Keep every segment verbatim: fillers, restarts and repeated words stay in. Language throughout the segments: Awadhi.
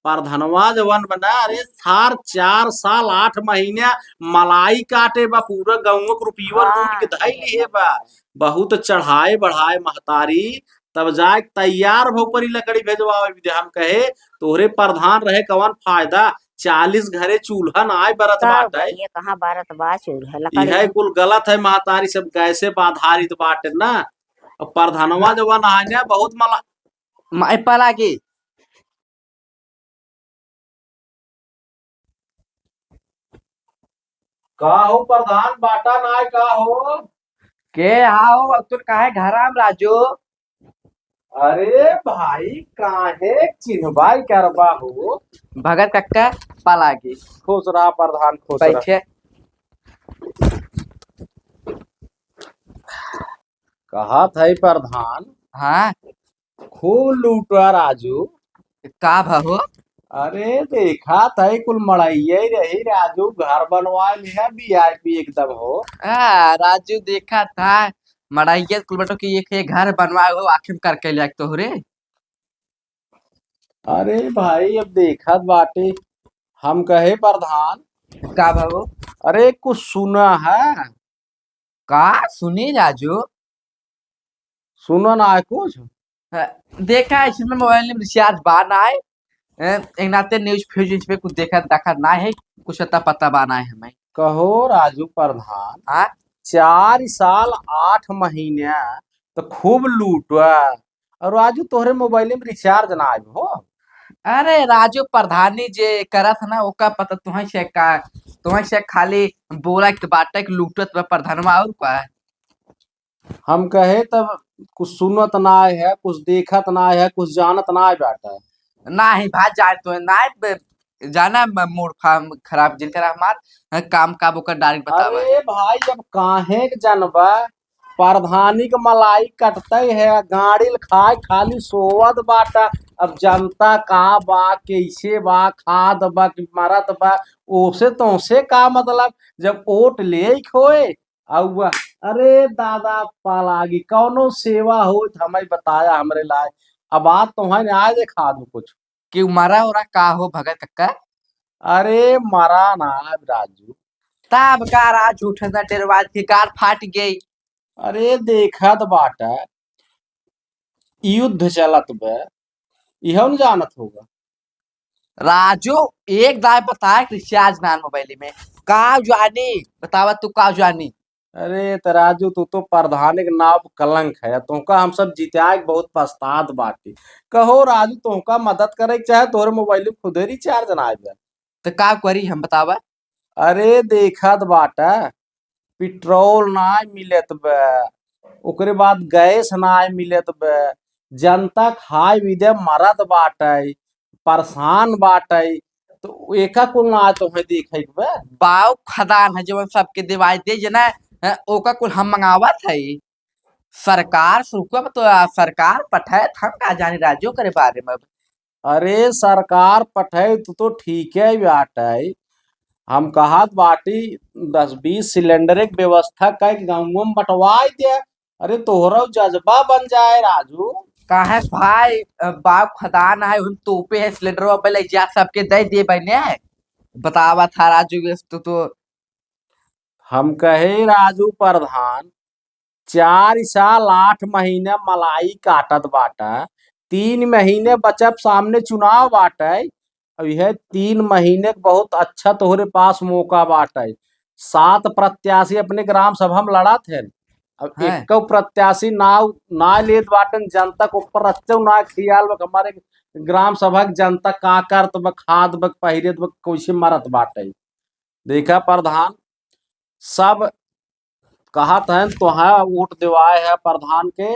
परधनवा जवन बा ना, अरे सार चार साल आठ महीना मलाई काटे बा, पूरा गउँवा के रुपयवा हाँ। लूट के धइ लिहे बा। बहुत चढ़ाए बढ़ाए महतारी, तब जाए के तैयार भउ परी लकड़ी भेजवावे बिदे। हम कहे, तोहरे परधान रहे कवन फायदा, चालीस घरे चूल्हा नाय बरत तब बाटे। ये कहाँ बरत बा चूल्हा लकड़ी इहे में? कुल गलत है महतारी, सब गैसे पे आधारित बाटे ना। अब परधनवा जवन है ना, बहुत मला माय पलागी। का हो परधान, बाटा नाय का हो? के आओ, अब तू काहे घराम राजू? अरे भाई, काहे चिन्हबाई करबा हो? भगत कक्का पलागी। खुश रहा परधान, खुश रहा। बैठे। कहत है परधान। हाँ। खूब लूटा राजू। का भा हो? अरे देखा था कुल मड़ैया ही रही राजू, घर बनवा लिया वीआईपी एकदम हो। आ, राजू देखा था मड़ैया कुल बटो कि एक, एक घर बनवा हो आखिर करके लिया तोहरे। अरे भाई अब देखत बाटे, हम कहे परधान। का भा हो? अरे कुछ सुना है? का सुनी राजू? सुनो ना है कुछ। हाँ, देखा है, इसमें मोबाइल में रिचार्ज बा ना है। ए, एक नाते न्यूज फ्यूज इस पे कुछ देखा देखा ना है, कुछ अता पता बा ना है हमें। कहो राजू परधान, हाँ? चार साल आठ महीने तो खूब लूटा, और राजू तोहरे मोबाइल में रिचार्ज ना आए हो। अरे राजू परधानी जे करत है ना, ओका पता तुहैं से का, तुहैं से खाली बोला के बाटे के लूटत बा परधनवा और का। हम कहे तब कुछ सुनत ना है, कुछ देखत ना है, कुछ जानत ना है बाटे। नाही भाई, जाए तो नाही बे-, जाना म-, मूड फा-, खराब जिनकर हमार, अ, काम का ओकर डायरेक्ट बतावा। अरे भाई, अब काहे के जानबा, परधानी के मलाई कटते है, गाड़ी ल खाए खाली सोवत बाटा। अब जनता का बा, कैसे बा, खात बा कि मरत बा, ओसे तोसे का मतलब, जब वोट ले खोए, अउआ, अरे दादा, पालागी, कौनो सेवा होत हमें बताया हमरे लाए। अब बात तो है ना, आज खा दो कुछ। कि मरा ओरा का हो भगत कक्का? अरे मरा ना राजू। तब का राज उठे ना डेरवा के गार फाट गई। अरे देखत बाटा, युद्ध चलत बा, इहो न जानत होगा। राजू, एक दाय बताए कि रिचार्ज नान मोबाइल में। का जानी? बतावा तू का जानी? अरे त राजू, तू तो प्रधान के नाव पे कलंक है। तोहका हम सब जिताए के बहुत पछतात बाटी। कहो राजू, तोहका मदद करे के चाहे, तोहरे मोबाइल में खुदे रिचार्ज ना आवे। त का करी हम बतावा? अरे देखत बाटा, पेट्रोल नाय मिलत बा, ओकरे बाद गैस नाय मिलत बा, जनता खाए बिदे मरत बाटै, परेशान बाटै, तो एका कुल ना तोहे देखे के बा। बाऊ खदान है जवन सबके दिवाई दे जना, हैं, ओका कुल हम मंगावत है। सरकार सुखवा तो, आ, सरकार पठैत हम का जानी राजू करे बारे में। अरे सरकार पठैत तो ठीक है बाटै, हम कहत बाटी दस बीस सिलेंडर के व्यवस्था कई गाँव में बंटवाई दे। अरे तोहरा जज्बा बन जाए राजू। काहे भाई, अ, बाप खदान है, उन तोपे है सिलेंडर पे ले जा सबके दे दे बने। बतावा था राजू, ये तो, तो हम कहे राजू प्रधान, चार साल आठ महीने मलाई काटत बाटा, तीन महीने बचब सामने चुनाव बाटे। अब यह तीन महीने के बहुत अच्छा तोहरे पास मौका बाटे। सात प्रत्याशी अपने ग्राम सभा में लड़त हैं, अब हैं। एक प्रत्याशी नाव ना लेत बाटन, जनता के ऊपर रच्चो ना खियाल बा, हमारे ग्राम सभा के जनता का करत बा, खात बा, पहिरत बा, कैसे मरत बाटे। देखा प्रधान, सब कहत हैं तोहे वोट देवाए है प्रधान के,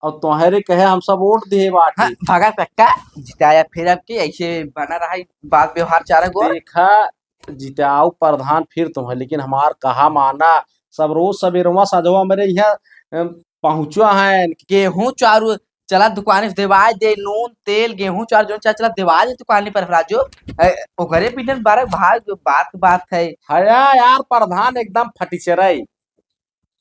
और तोहरे कहे हम सब वोट दिए बाटी। हाँ, भगत कक्का जिताया फिर अब की ऐसे बना रहा है बात व्यवहार चारा गोर। देखा जिताऊ प्रधान फिर तोहे, लेकिन हमार कहा माना, सब रोज सवेरवा सजवा मेरे यहाँ, अम, पहुँचो हैं। गेहूं चारू चला दुकाने से देवाए दे, नून, तेल, गेहूं चारू जौन चाहे चला देवाए दे दुकाने पर राजू। ए, ओकरे बिना बारह भाग बात, बात है। हया यार प्रधान एकदम फटीचरई।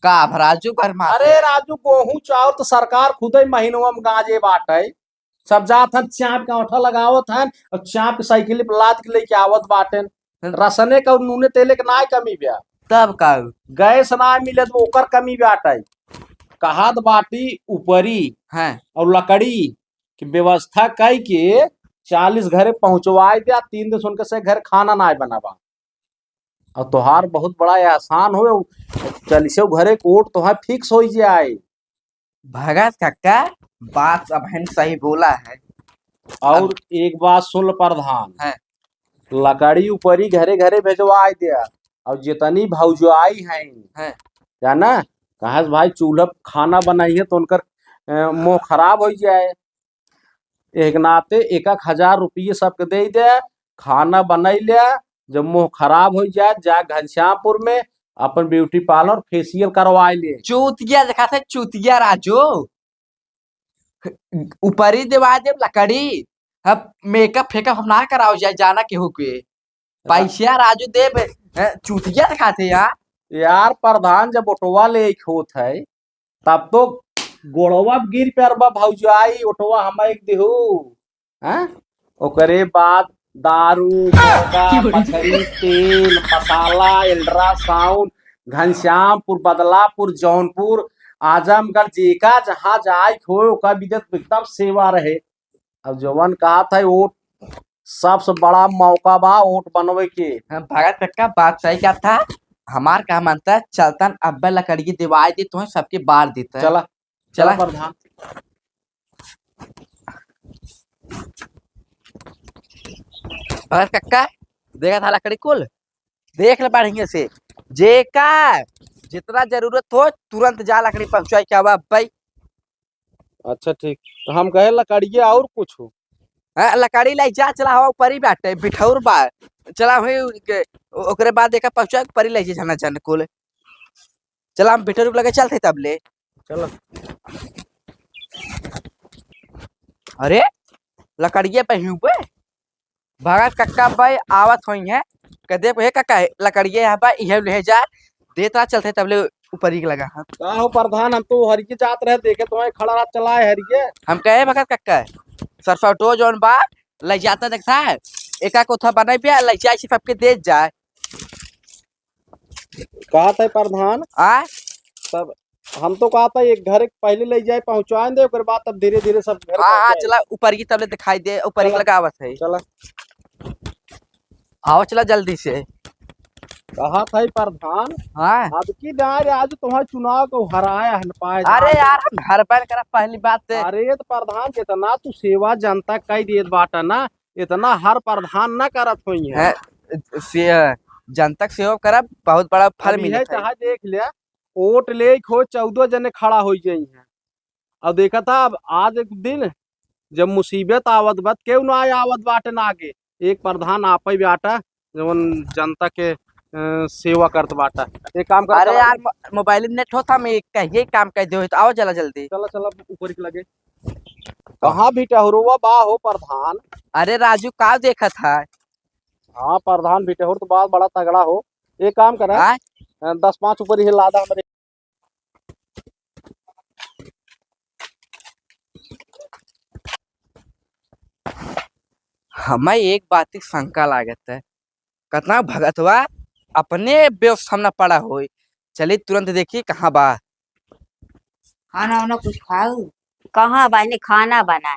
का अब राजू घर में अरे आते? राजू, गेहूं चाउर तो सरकार खुदे महीनवा में गांजे बाटे। सब जात हन, चाप के औंठा लगावत हन और चाप के साइकिल पे लाद के लेके आवत बाटेन। हम्म। रसने का और नूने तेले के नाय कमी बा। तब का? गैस ना मिले तो ओकर कमी बाटे। कहत बाटी उपरी हैं। और लकड़ी की व्यवस्था कई के चालीस घरे पहुंचवाए द्या, तीन दिन से उनके से घर खाना नाय बनावा। और तोहार बहुत बड़ा एहसान हो, चालीसों घरे के ओट तोहार fix हो जाए। भगत कक्का, बात अबहिन सही बोला है। और अब एक बात सुन ल प्रधान, हैं। लकड़ी उपरी घरे घरे भेजवाए द्या, और जितनी भौजाई हैं, हैं। जाना, कहाँ से भाई चूल्हा खाना बनाई है तो उनकर, अ, मुंह खराब हो जाए। एक नाते एक एक हजार रुपये सबके दे दे, खाना बनाई ले, जब मुंह खराब हो जाए, जा घनश्यामपुर में अपन beauty parlour facial करवाई ले। चूतिया देखात है, चूतिया राजू। ऊपरी देवा देब लकड़ी, अब makeup फेकअप हम ना कराओ जाए, जाना केहू के। पैसा राजू देब, हैं, चूतिया देखात है यार। यार प्रधान, जब ओटवा ले एक होत है, तब तो गोड़वा गिर पर बा भौजाई, ओटवा हम एक देहू। हैं? ओकरे बाद दारू, मुर्गा, मछरी, तेल, मसाला, ultrasound, घनश्यामपुर, बदलापुर, जौनपुर, आजमगढ़, जेका जहाँ जाए के होए, ओका बिदत एकदम सेवा रहे। अब जवन कहत है, ओट सबसे बड़ा मौका बा ओट बनवे के। हाँ, भगत कक्का, बात सही कहत है। हमार का मानता है, चलतन अब्बे लकड़ी दिवाई दे, तोहे सबके बार देता है। चला, चला। चला प्रधान। भगत कक्का, देखा था लकड़ी कुल, देख ले बढ़िया से, जेका जितना जरूरत हो तुरंत जा लकड़ी पहुंचाई के आवा भाई। अच्छा ठीक, तो हम कहे लकड़िया और कुछ हो? हाँ, लकड़ी लाई जा, चला हवा ऊपरी बाटे, बिठौर बा, चला हुई के, ओ-, ओकरे बाद एका पहुंचा ऊपरी लाई जा, जाना जान कुल। चला हम बिठौर लगे चलते तब ले। चला। अरे, लकड़िया पे ही हुए। भगत कक्का भाई आवत होई हैं, कह दे, "हे कक्का, लकड़िया यहाँ बा, इहे ले जा।" देत रहा, चलते तब ले ऊपरी के लगा। हाँ। का हो प्रधान, हम तो हरिये जात रहे, देखे तो वहीं खड़ा रहा, चला है हरिये। हम कहे, "भगत कक्का, सरसौटो जौन बा, ले जाता देखता है, एका कोथा बनाई पे, ले जाए, सबके दे जाए।" कहत है प्रधान। आ? सब हम तो कहत है एक घर एक पहले ले जाए पहुँचाए दे, ओकर बाद तब धीरे धीरे सब घर हाँ, हाँ, पहुँचाए। चला ऊपर की तबले दिखाई दे, ऊपर की चला। लगावत है। चला। आओ, चला जल्दी से। कहत है प्रधान। हाँ। अब की दार आज तुम्हारे चुनाव को हराया हन पाए अरे जाए। यार, हम हर बार करा पहली बात से। अरे तो प्रधान, जितना तू सेवा जनता कई देत बाटा ना, इतना हर प्रधान ना करत होई है। हैं, से, जनता के सेवा करब, बहुत बड़ा फल अब मिले यह खाई। चाहे देख ले, ओट ले खो चौदह जने खड़ा हो जाई हैं। अब देखा था, अब आज एक दिन जब मुसीबत आवत बा, केहू ना आवत बाटे ना आगे, एक प्रधान आपे बाटा, जवन जनता के, अ, सेवा करत बाटा। एक काम कर, अरे चला। यार, मो-, मोबाइल में नेट होता, हम एक कहिए काम कर दे, तो आओ चला जल्दी। चला, चला, ऊपर के लगे। कहाँ बिटहुरवा बा हो प्रधान? अरे राजू, का देखत है? हाँ, प्रधान बिटहुर तो बात बड़ा तगड़ा हो। एक काम करा, आय? अ, दस पाँच ऊपर ही लादा हमरे। हमें एक बात की शंका लागत है, कतना भगतवा अपने व्यवस्था में पड़ा होई। चली तुरंत देखी कहाँ बा। खाना वाना कुछ खाऊ? कहाँ बहिनी खाना बनाए?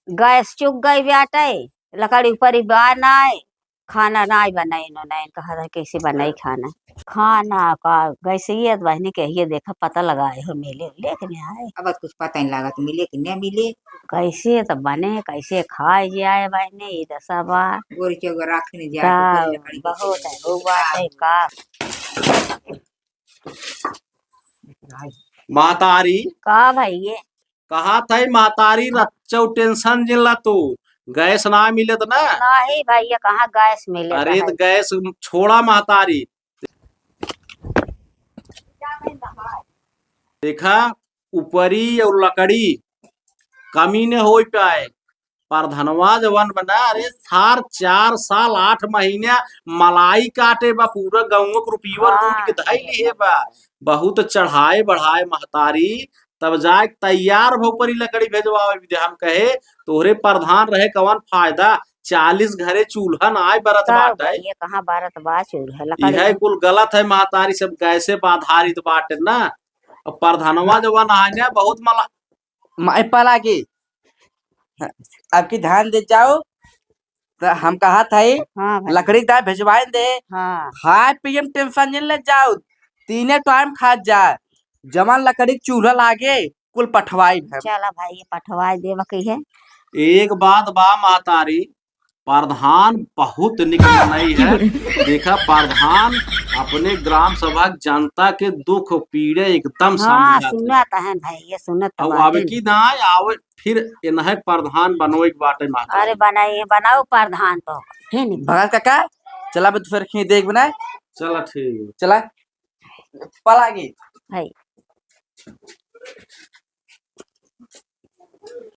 गैस चुक गई बाटे, लकड़ी ऊपर ही बा नाय, खाना नाय बनाई, नो नाय, कहा था कैसे बनाई खाना? खाना का गैस ये बहिनी के ये देखा पता लगाए हो, मिले लेके नहीं आए। अब कुछ पता नहीं लागत मिले कि नहीं मिले। कैसे तो बने, कैसे खाए जाए बहिनी, ये दशा बा। गोरी चौगो राख नहीं जाए, तब तो लकड़ी बहुत है, वो बात है का। महतारी। का भइये? कहा था महतारी, रच्चौ टेंशन जिन ला तू, गैस ना मिले त ना। नहीं भइया, कहाँ गैस मिले अरे त है? गैस छोड़ा महतारी। देखा, ऊपरी और लकड़ी कमी न हो पाए। परधनवा जवन बना, अरे सार चार साल आठ महीने मलाई काटे बा, पूरा गाँव के रुपया लूट के हाँ। धई लिए बा। बहुत चढ़ाए बढ़ाए महतारी, तब जाए तैयार भौ परी लकड़ी भेजवावे बिदे। हम कहे, "तोहरे प्रधान रहे कवन फायदा, चालीस घरे चूल्हा नाय बरत तब बाटे।" भैया, कहाँ बरत बा चूल्हा, लकड़ी इहे कुल गलत है महतारी, सब गैसे बा आधारित बाटे ना। अब प्रधानवा जवन है ना, बहुत मला माई पलागी, अब की धान दे जाओ, त हम कहत हई, हाँ भाई। लकड़ी दा भेजवाइन दे। हाँ। खाए पिए में tension जिन ले जाओ, तीने time खात जा, जवन लकड़ी के चूल्हा लागे, कुल पठवाई है। चला भाई, ये पठवाई देवा के है। एक बात बा महतारी, प्रधान बहुत निक मनई है। देखा, प्रधान अपने ग्राम सभा के जनता के दुख पीड़े एकदम हाँ, समझत है। सुनत है भाई, ये सुनत और बाटे। अब की ना आवे, फिर इन्हें प्रधान बनवे के बाटे महतारी। अरे बनाइए, बनाओ प्रधान तो, फिर नहीं। भगत काका, चला बे, तू फिर खींच देख बनाए। चला ठीक। चला, पलागी। है।